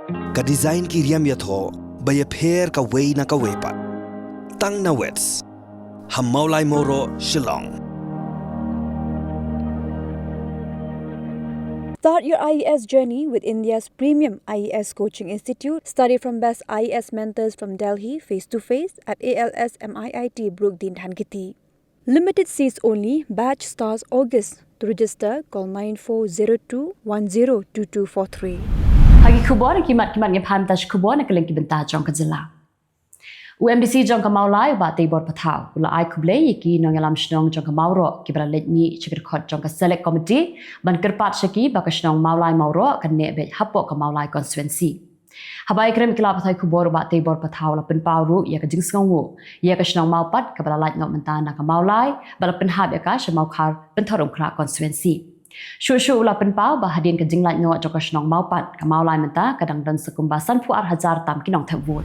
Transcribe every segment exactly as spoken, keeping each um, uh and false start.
Ka design ki riam ïathoh ba ïapher kawei na kawei pat. Tang na Wits ha Mawlai Mawroh, Shillong. Start your I A S journey with India's premium I A S coaching institute. Study from best I A S mentors from Delhi, face to face at A L S M I I T Brooke Dean Dhankheti. Limited seats only. Batch starts August. To register, call nine four zero two one zero two two four three. Ha ki khubor ki mat ki mat ngi pham tash khubor na kylleng ki bynta jong ka jylla. U M D C jong ka Mawlai u Bah Teibor Pathaw u la ai khublei ïa ki nongïalam shnong jong ka Mawroh kiba la leit mih sha ka dkhot jong ka Select Committee ban kyrpad sha ki ba ka shnong Mawlai Mawroh kan neh beit hapoh ka Mawlai constituency. Haba ïakren bad ki lad pathai khubor u Bah Teibor Pathaw u la pynpaw ruh ïa ka jingsngewnguh ïa ka shnong Mawpat kaba la lait noh mynta na ka Mawlai ba la pynhap ïa ka sha Mawkhar Pynthorumkhrah constituency. Shuh shuh u la pynpaw ba hadien ka jinglait noh jong ka shnong Mawpat, ka Mawlai mynta ka dang don sa kumba sanphew ar hajar tam ki nongthep vote.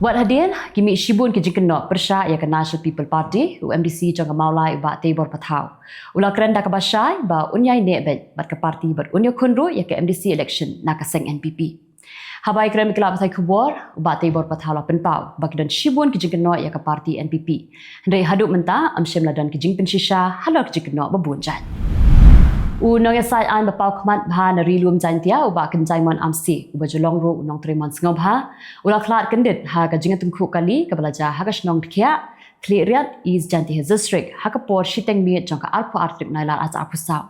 Wat hadien ki mih shibun ki jingkynnoh pyrshah ïa ka National People Party, u M D C jong ka Mawlai u Bah Teibor Pathaw u la kren da kaba shai ba un ïai neh beit bad ka party bad un ïakhun ruh ïa ka M D C election na ka seng N P P. Haba ïakren bad ki lad pathai khubor u Bah Teibor Pathaw u la pynpaw ba ki don shibun ki jingkynnoh ïa ka party N P P, hynrei haduh mynta ym shym la don ki jingpynshisha halor ki jingkynnoh ba bun jait. U nongïasaid aiñ ba paw khmat bha na Ri Lum Jaiñtia u Bah Kynjaimon Amsi uba ju long ruh u nongtrei mon sngewbha u la khlad kyndit ha ka jingïatyngkhuh kali kaba la jia ha ka shnong Dkhiah, Khliehriat, East Jaintia Hills District ha ka por shiteng miet jong ka arphew ar tarik Nailar arhajar arphew saw.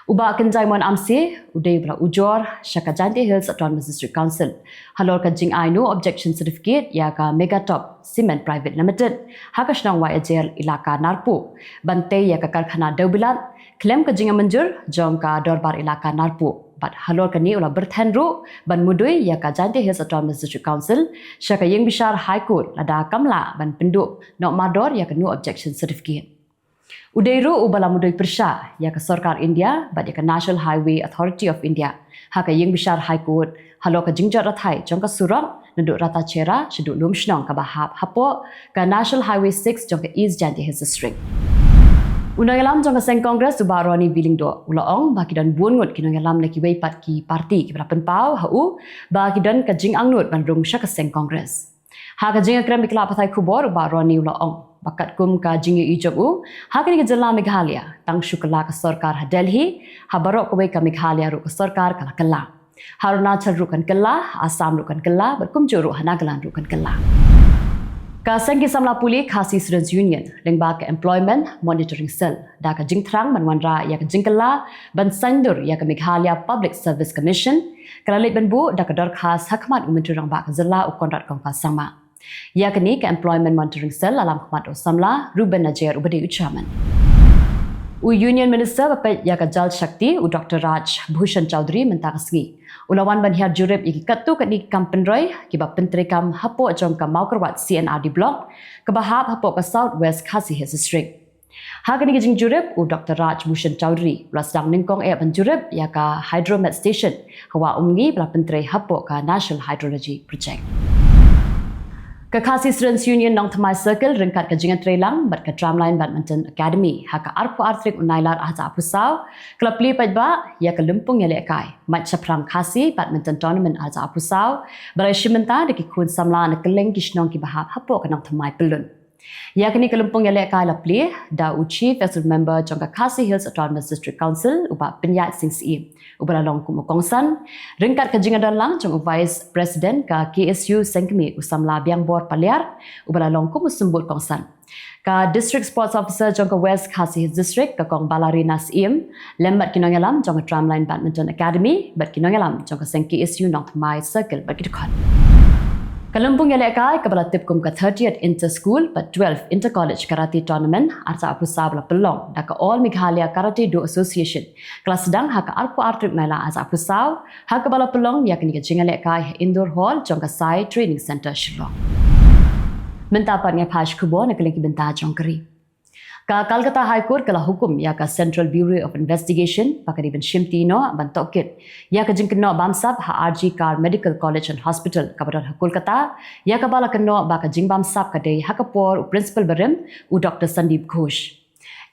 U Bah Kynjaimon Amsi u dei uba la ujor sha ka Jaintia Hills Autonomous District Council halor ka jingai no objection certificate ïa ka Megatop Cement Private Limited ha ka shnong Waiajer, Elaka Narpuh ban tei ïa ka karkhana dewbilat khlem ka jingmynjur jong ka Dorbar Elaka Narpuh. Bad halor kane u la byrthen ruh ban mudui ïa ka Jaintia Hills Autonomous District Council sha ka ïingbishar High Court lada kam lah ban pynduh noh mardor ïa ka no objection certificate. U dei ruh uba la mudui pyrshah ïa ka sorkar India bad ïa ka National Highway Authority of India ha ka ïingbishar High Court halor ka jingjot rathai jong ka surok naduh Ratacherra shaduh Lumshnong kaba hap hapoh ka National Highway six jong ka East Jaintia Hills District. U nongïalam jong ka seng Congress u Bah Ronnie V Lyngdoh u la ong ba ki don bun ngut ki nongïalam na kiwei pat ki party kiba la pynpaw ha u ba ki don ka jingangnud ban rung sha ka seng Congress. Ha ka jingïakren bad ki lad pathai khubor u Bah Ronnie u la ong ba katkum ka jingïohi jong u, ha kane ka jylla Meghalaya tang shu kylla ka sorkar ha Delhi, ha baroh kawei ka Meghalaya ruh ka sorkar ka la kylla. Ha Arunachal ruh kan kylla, ha Assam ruh kan kylla bad kumjuh ruh ha Nagaland ruh kan kylla. Ka seng ki samla pule Khasi Students Union lyngba ka Employment Monitoring Cell da ka jingthrang ban wanrah ïa ka jingkylla ban saiñdur ïa ka Meghalaya Public Service Commission ka la leit ban buh da ka dorkhas ha khmat u Myntri Rangbah ka jylla u Conrad Kongkal Sangma. Ïa kane ka Employment Monitoring Cell la lam khmat u samla Reuben Najiar uba dei u chairman. U Union Minister ba peit ïa ka Jal Shakti u Doctor Raj Bhushan Chaudhary mynta ka sngi u la wan ban hiar jurip ïa ki katto katne ki kam pynroi kiba pyntreikam hapoh jong ka Mawkyrwat C and R D Block kaba hap hapoh ka South West Khasi Hills District. Ha kane ka jingjurip u Doctor Raj Bhushan Chaudhary u la sdang nyngkong eh ban jurip ïa ka Hydromet Station ha Wah Umngi ba la pyntrei hapoh ka National Hydrology Project. Ka Khasi Students Union Nongthymmai Circle ryngkat ka jingïatreilang bad ka Drumline Badminton Academy ha ka arphew ar tarik u Nailar arhajar arphew saw ka la plie paidbah ïa ka lympung ïalehkai Mait Shaphrang Khasi Badminton Tournament arhajar arphew saw ba la ïashim bynta da ki khun samla na kylleng ki shnong kiba hap hapoh ka Nongthymmai Pyllun. Ïa kane ka lympung ïalehkai la plie da u Chief Executive Member jong ka Khasi Hills Autonomous District Council u Bah Pynïaid Sing Syiem uba la long kum u kongsan, ryngkat ka jingïadonlang jong u Vice President ka K S U Sengkmie u samla Biangbor Paliar uba la long kum u symbud kongsan, ka District Sports Officer jong ka West Khasi Hills District ka Kong Balarina Syiem, lem bad ki nongïalam jong ka Drumline Badminton Academy bad ki nongïalam jong ka seng K S U Nongthymmai Circle bad ki dkhot. Ka lympung ïalehkai kaba la tip kum ka thirtieth Inter School bad twelve Inter College Karate Tournament arhajar arphew saw ba la pynlong da ka All Meghalaya Karate Do Association ka la sdang ha ka arphew ar tarik Nailar arhajar arphew saw ha kaba la pynlong ïa kane ka jingïalehkai ha Indoor Hall jong ka Sai Training Centre Shillong. Mynta pat ngi phai sha khubor na kylleng ki bynta jong ka ri. Ka Calcutta High Court ka la hukum ïa ka Central Bureau of Investigation ba ka dei ban shimti noh ban tohkit ïa ka jingkynnoh bamsap ha R G Kar Medical College and Hospital kaba don ha Kolkata, ïa kaba la kynnoh ba ka jingbamsap ka dei ha ka por u Principal barim u Doctor Sandeep Ghosh.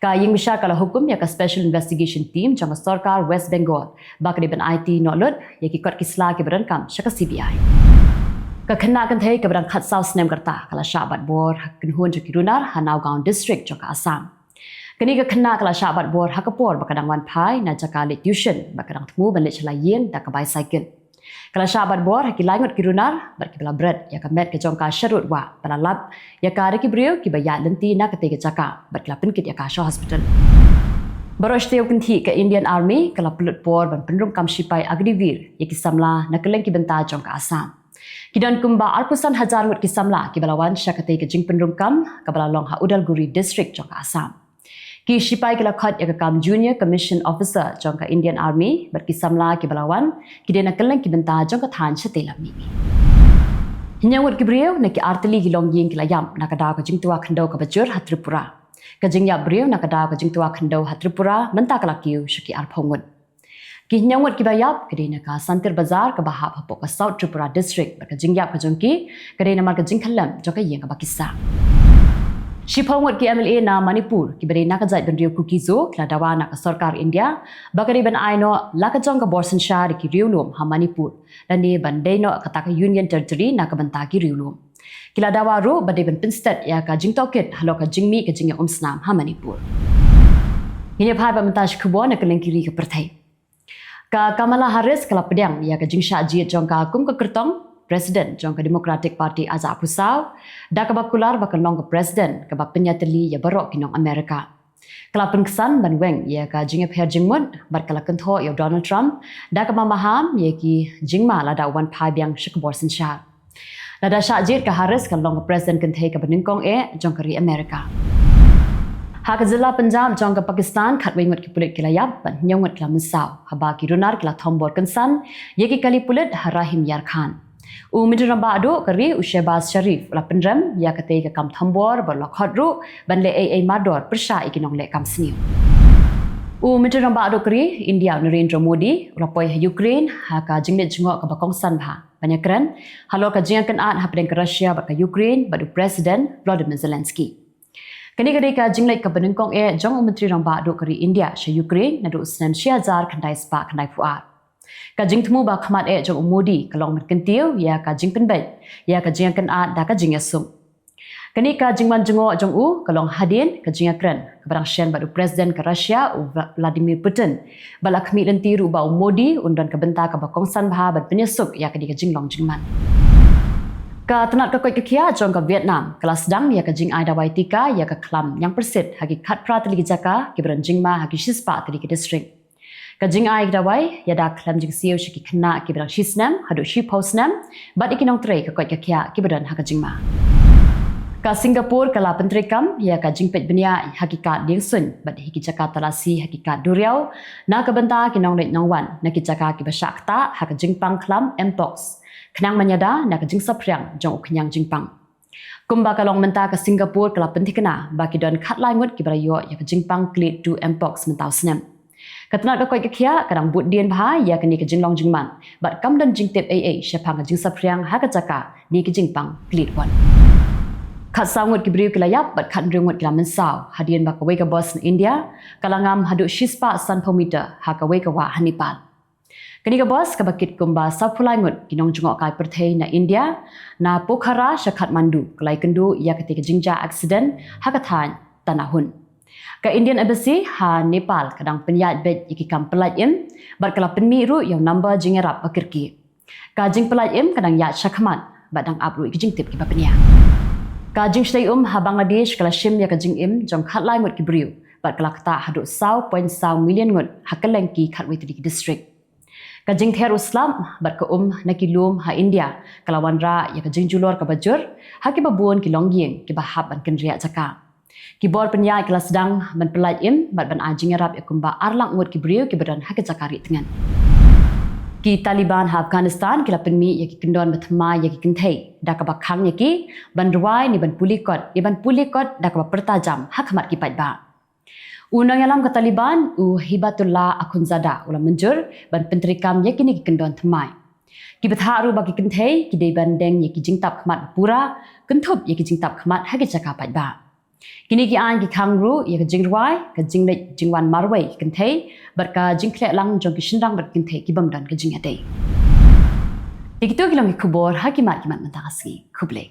Ka ïingbishar ka la hukum ïa ka Special Investigation Team jong ka sorkar West Bengal ba ka dei ban aiti noh lut ïa ki kot ki sla kiba donkam sha ka C B I. Ka khynnah kynthei kaba dang khatsaw snem ka rta ka la shah bat bor ha ka kynhun jong ki runar ha Nagaon District jong ka Assam. Kane ka khynnah ka la shah bat bor ha ka por ba ka dang wan phai na jaka leit tuition bad ka dang thmu ban leit sha la ïing da ka bicycle. Ka la shah bat bor ha ki lai ngut ki runar bad kiba la bret ïa ka met ka jong ka sharud wah ba la lap ïa ka da ki briew kiba ïaid lynti na katei ka jaka bad ki la pynkit ïa ka sha hospital. Baroh shi taïew kynthih ka Indian Army ka la pynlut por ban pynrung kam shipai Agniveer ïa ki samla na kylleng ki bynta jong ka Assam. Ki don kumba arphew san hajar ngut ki samla kiba la wan sha katei ka jingpynrung kam kaba la long ha Udalguri District jong ka Assam. Ki shipai ki la khot ïa ka kam Junior Commission Officer jong ka Indian Army bad ki samla kiba la wan ki dei na kylleng ki bynta jong ka thaiñ shatei lam mihngi. Hynñiew ngut ki briew na ki artylli ki longïing ki la ïap na ka daw ka jingtwa khyndew kaba jur ha Tripura. Ka jingïap briew na ka daw ka jingtwa khyndew ha Tripura mynta ka la kiew sha ki arphew ngut. Ki hynñiew ngut kiba ïap ki dei na ka Santir Bazar kaba hap hapoh ka South Tripura District bad ka jingïap ka jong ki ka dei namar ka jingkhyllem jong ka ïing kaba kisa. Shiphew ngut ki M L A na Manipur kiba dei na ka jaitbynriew Kuki-Zo ki la dawa na ka sorkar India ba ka dei ban ai noh la ka jong ka bor synshar ïa ki riewlum ha Manipur lane ban dei noh kata ka Union Territory na ka bynta ki riewlum. Ki la dawa ruh ba dei ban pynsted ïa ka jingtohkit halor ka jingmih ka jingïaumsnam ha Manipur. Ngin ïa phai bad mynta sha khubor na kylleng ki ri ka pyrthei. Ka Kamala Harris ka la pdiang ïa ka jingshah jied jong ka kum ka kyrtong President jong ka Democratic Party Ajak Phusaw da kaba kular ba kan long ka President kaba pynïatylli ïa baroh ki nong America. Ka la pynksan ban weng ïa ka jingïapher jingmut bad ka la kynthoh ïa u Donald Trump da kaba maham ïa ki jingma lada u wan phai biang sha ka bor synshar. Lada shah jied ka Harris kan long ka President kynthei kaba nyngkong eh jong ka ri America. Ha ka jylla Punjab jong ka Pakistan khatwei ngut ki pulit ki la ïap bad hynñiew ngut ki la mynsaw haba ki runar ki la thombor kynsan ïa ki kali pulit ha Rahim Yar Khan. U Myntri Rangbah duh ka ri u Shehbaz Sharif u la pynrem ïa katei ka kam thombor bad u la khot ruh ban leh ei ei mardor pyrshah ïa ki nongleh kam sniew. U Myntri Rangbah duh ka ri India u Narendra Modi u la poi ha Ukraine ha ka jingleit jngoh kaba kongsan bha ban ïakren halor ka jingïakynad hapdeng ka Russia bad ka Ukraine bad u President Volodymyr Zelensky. Kane ka dei ka jingleit kaba nyngkong eh jong u Myntri Rangbah duh ka ri India sha Ukraine naduh u snem shi hajar khyndai spah khyndai phew ar. Ka jingthmu ba khmat eh jong u Modi ka long ban kyntiew ïa ka jingpynbeit ïa ka jingïakynad da ka jingïasuk. Kane ka jingwan jngoh jong u ka long hadien ka jingïakren kaba dang shem bad u President ka Russia u Vla-, Vladimir Putin. Ba la khmih lynti ruh ba u Modi un don ka bynta kaba kongsan bha ban pynïasuk ïa kane ka jinglong jingman. Ka tnat ka koit ka khiah jong ka Vietnam ka la sdang ïa ka jingai dawai tika ïa ka khlam ñiangpyrsit ha ki khatphra tylli ki jaka kiba don jingma ha ki shispah tylli ki district. Ka jingai dawai ïada khlem jingsiew sha ki khynnah kiba dang shi snem haduh shiphew snem bad ïa ki nongtrei ka koit ka khiah kiba don ha ka jingma. Ka Singapore ka la pyntreikam ïa ka jingpeit bniah ha ki kad liengsuiñ bad ha ki jaka talasi ha ki kad duriaw na ka bynta ki nongleit nongwan na ki jaka kiba shah ktah ha ka jingpang khlam Mpox khnang ban ïada na ka jingsaphriang jong u khñiang jingpang. Kumba ka long mynta ka Singapore ka la pynthikna ba ki don khatlai ngut kiba la ïoh ïa ka jingpang klet two Mpox mynta u snem. Ka tnat ka koit ka khiah ka dang bud dien bha ïa kane ka jinglong jingman bad kam don jingtip ei ei shaphang ka jingsaphriang ha ka jaka ne ka jingpang klet one. Khatsaw ngut ki briew ki la ïap bad khathynriew ngut ki la mynsaw hadien ba kawei ka bus na India ka la ngam haduh shispah sanphew meter ha kawei ka wah ha Nepal. Kane ka bus kaba kit kumba sawphew lai ngut ki nongjngohkai pyrthei na India na Pokhara sha Kathmandu ka la ïakynduh ïa katei ka jingjia accident ha ka thaiñ Tanahun. Ka Indian Embassy ha Nepal ka dang pynïaid beit ïa ki kam pyllait im bad ka la pynmih ruh ïa u number jingïarap ba kyrkieh. Ka jingpyllait im ka dang ïaid shakhmat bad dang ap ruh ïa ki jingtip kiba pynïaid. Ka jingshlei um ha Bangladesh ka la shim ïa ka jingim jong khatlai ngut ki briew bad ka la ktah haduh saw point saw million ngut ha kylleng ki khatwei tylli ki district. Ka jingther u slap bad ka um na ki lum ha India ka la wanrah ïa ka jingjulor kaba jur ha kiba bun ki longïing kiba hap ban kynriah jaka. Ki bor pynïaid ki la sdang ban pyllait im bad ban ai jingïarap ïa kumba ar lak ngut ki briew kiba don ha ki jaka rieh tngen. Ki Taliban ha Afghanistan ki la pynmih ïa ki kyndon ba thymmai ïa ki kynthei da kaba khang ïa ki ban rwai ne ban pule kot ne ban pule kot da kaba pyrta jam ha khmat ki paidbah. U nongïalam ka Taliban u Hibatullah Akhundzada u la mynjur ban pyntreikam ïa kine ki kyndon thymmai. Kiba thah ruh ba ki kynthei ki dei ban deng ïa ki jingtap khmat ba pura, kynthup ïa ki jingtap khmat ha ki jaka paidbah. Kine ki aiñ ki khang ruh ïa ka jingrwai, ka jingleit jingwan marwei ki kynthei, bad ka jingkhleh lang jong ki shynrang bad kynthei ki bym don ka jingïadei. Te kito ki long ki khubor ha ki mat ki mat mynta ka sngi. Khublei.